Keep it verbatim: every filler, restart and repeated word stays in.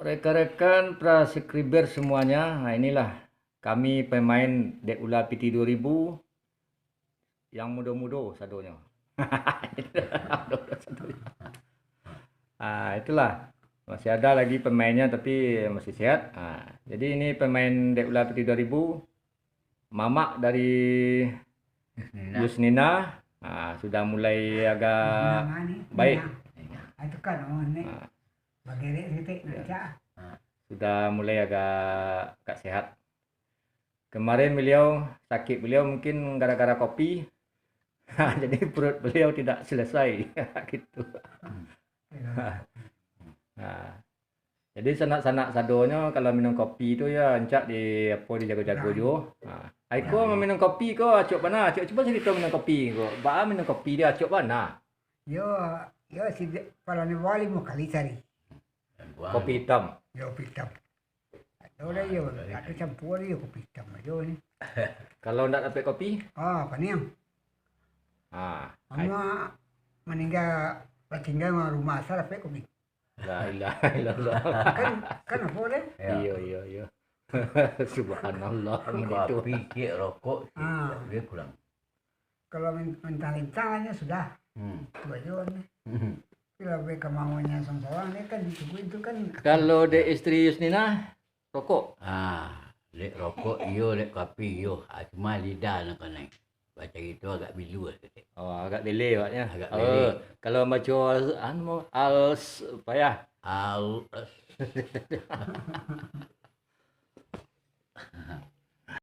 Rekan-rekan pra subscriber semuanya, nah, inilah kami pemain Dek Ula P T dua ribu yang mudo-mudo sadonyo. Ah, itulah. Masih ada lagi pemainnya tapi masih sehat. Ah, jadi ini pemain Dek Ula P T dua ribu, mamak dari Yusnina. Ah, sudah mulai agak baik. Ah, itu kan, oh, ni. Ah. Bagerek saketek, nak cak. Sudah mulai agak, agak sehat. Kemarin beliau, sakit beliau mungkin gara-gara kopi. Jadi perut beliau tidak selesai. Gitu. Nah, jadi sanak-sanak sadonyo kalau minum kopi tu ya rancak di apo, dijago-jago juo. Nah, ai ko minum kopi ko acok bana, acok cubo carito minum kopi ko. Baa minum kopi dia acok bana. Yo, yo, si pala ni bali limo kali sari. Kopi hitam. Yo, kopi hitam. Ado lah yo, ado campur yo kopi hitam ajo ni. Kalau ndak dapek kopi? Ah, paniang. Ah, ama maningga, batingga rumah asa dapek kopi. La ilaha illallah. Kan, kan apo deh? Iyo, iyo, iyo. Subhanallah. Kopi, cek, rokok, cek, ah, dia kurang. Kalau min-, minta lintang aja sudah. Hmm. Itu aja kan. Hmm. Tapi lebih ke maunya sorang-sorang ni kan di tubuh itu kan. Kalau dek istri Yusnina, rokok? Ah, dek rokok iyo, dek kopi iyo. Ah, cuma lidah nak kanai. Baca gitu agak bilu lah sikit. Oh, agak bele awaknya. Agak bele. Kalau baca al-, anu, al-, apa ya? Al-,